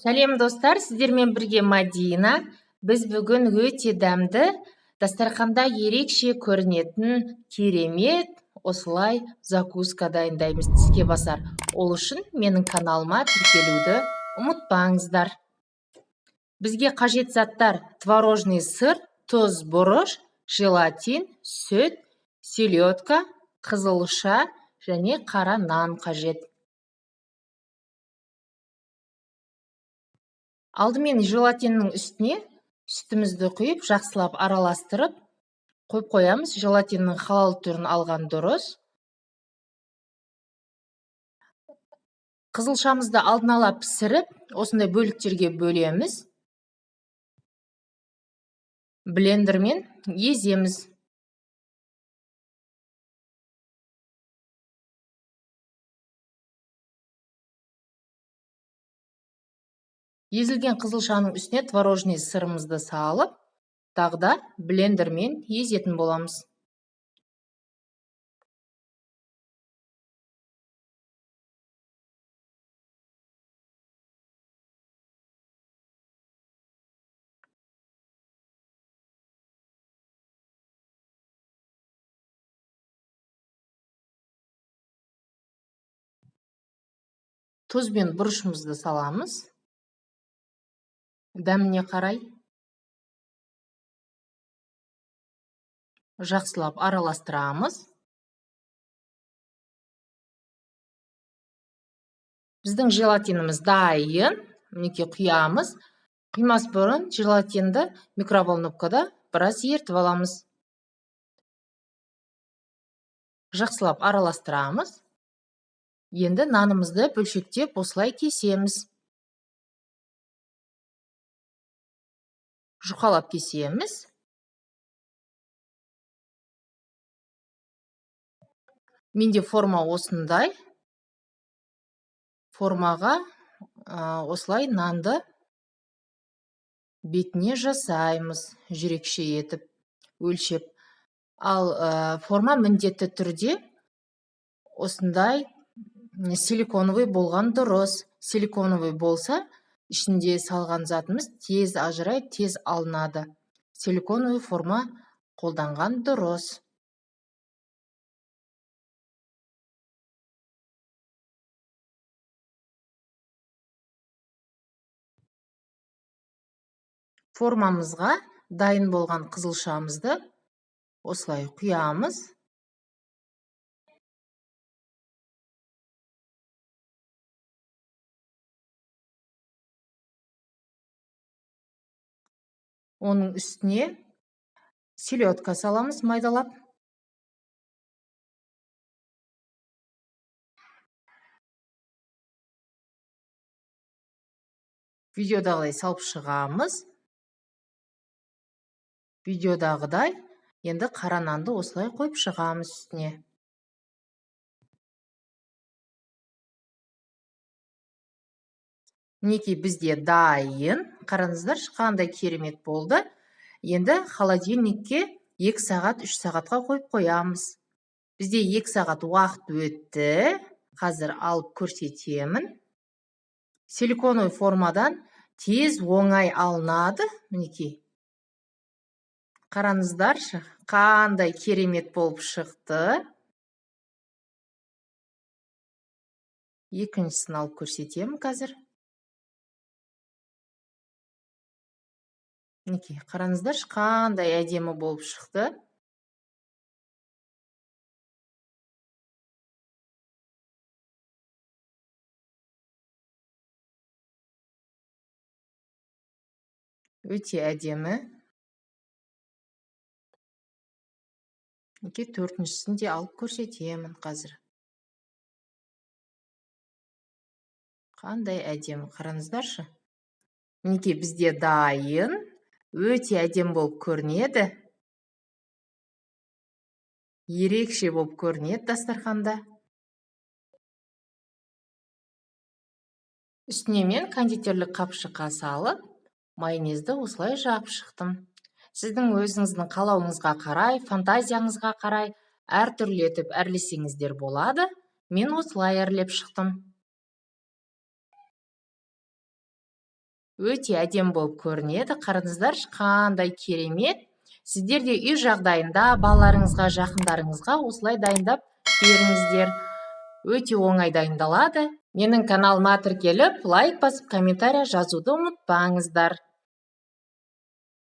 Сәлем, достар, сіздермен бірге Мадина. Біз бүгін өте дәмді, дастарханда ерекше көрінетін керемет осылай закуска дайындаймыз, тіске басар. Ол үшін менің каналыма тіркелуді ұмытпаңыздар. Бізге қажет заттар: творожный сыр, тұз, бұрыш, желатин, сүт, селедка, қызылша және қара нан қажет. Алдымен желатиннің үстіне сүтімізді құйып, жақсылап араластырып қойып қоямыз. Желатиннің халал түрін алған дұрыс. Қызылшамызды алдын ала пісіріп, осындай бөліктерге бөлеміз. Блендермен еземіз. Езілген қызылшаның үстіне творожный сырымызды салып, тағы да блендермен езетін боламыз. Тұз бен бұрышымызды саламыз. Дәміне қарай жақсылап араластырамыз. Біздің желатиніміз дайын. Мінекей, құямыз. Құймас бұрын желатинді микроволновкада біраз ертіп аламыз. Жақсылап араластырамыз. Енді нанымызды бөлшектеп осылай кесеміз. Жұқалап кесеміз. Менде форма осындай. Формаға осылай нанды бетіне жасаймыз, жүрекше етіп өлшеп. Ал форма міндетті түрде осындай силиконовый болған дұрыс. Силиконовый болса, ішінде салған затымыз тез ажырайды, тез алынады. Силиконовый форма қолданған дұрыс. Формамызға дайын болған қызылшамызды осылай құямыз. Оның үстіне селедка саламыз майдалап. Видеодағыдай салып шығамыз. Видеодағыдай енді қара нанды осылай қойып шығамыз үстіне. Мінекей, бізде дайын. Қараңыздаршы, қандай керемет болды. Енді холодильникке 2 сағат, 3 сағатқа қойып қоямыз. Бізде 2 сағат уақыт өтті. Қазір алып көрсетемін. Силиконовый формадан тез оңай алынады. Мінекей. Қараңыздаршы, қандай керемет болып шықты. Екіншісін алып көрсетемін қазір. Мінекей, қараңыздаршы, қандай әдемі болып шықты. Өте әдемі. Мінекей, төртіншісін де алып көрсетемін қазір. Қандай әдемі, қараңыздаршы. Мінекей, бізде дайын. Өте әдемі болып көрінеді. Ерекше болып көрінеді дастарханда. Үстіне мен кондитерлік қапшыққа салып, майонезді осылай жағып шықтым. Сіздің өзіңіздің қалауыңызға қарай, фантазияңызға қарай әртүрлі етіп әрлесеңіздер болады. Мен осылай әрлеп шықтым. Өте әдемі болып көрінеді. Қараңыздаршы, қандай керемет! Сіздер де үй жағдайында балаларыңызға, жақындарыңызға осылай дайындап беріңіздер. Өте оңай дайындалады. Менің каналыма тіркеліп, лайк басып, комментарий жазуды ұмытпаңыздар.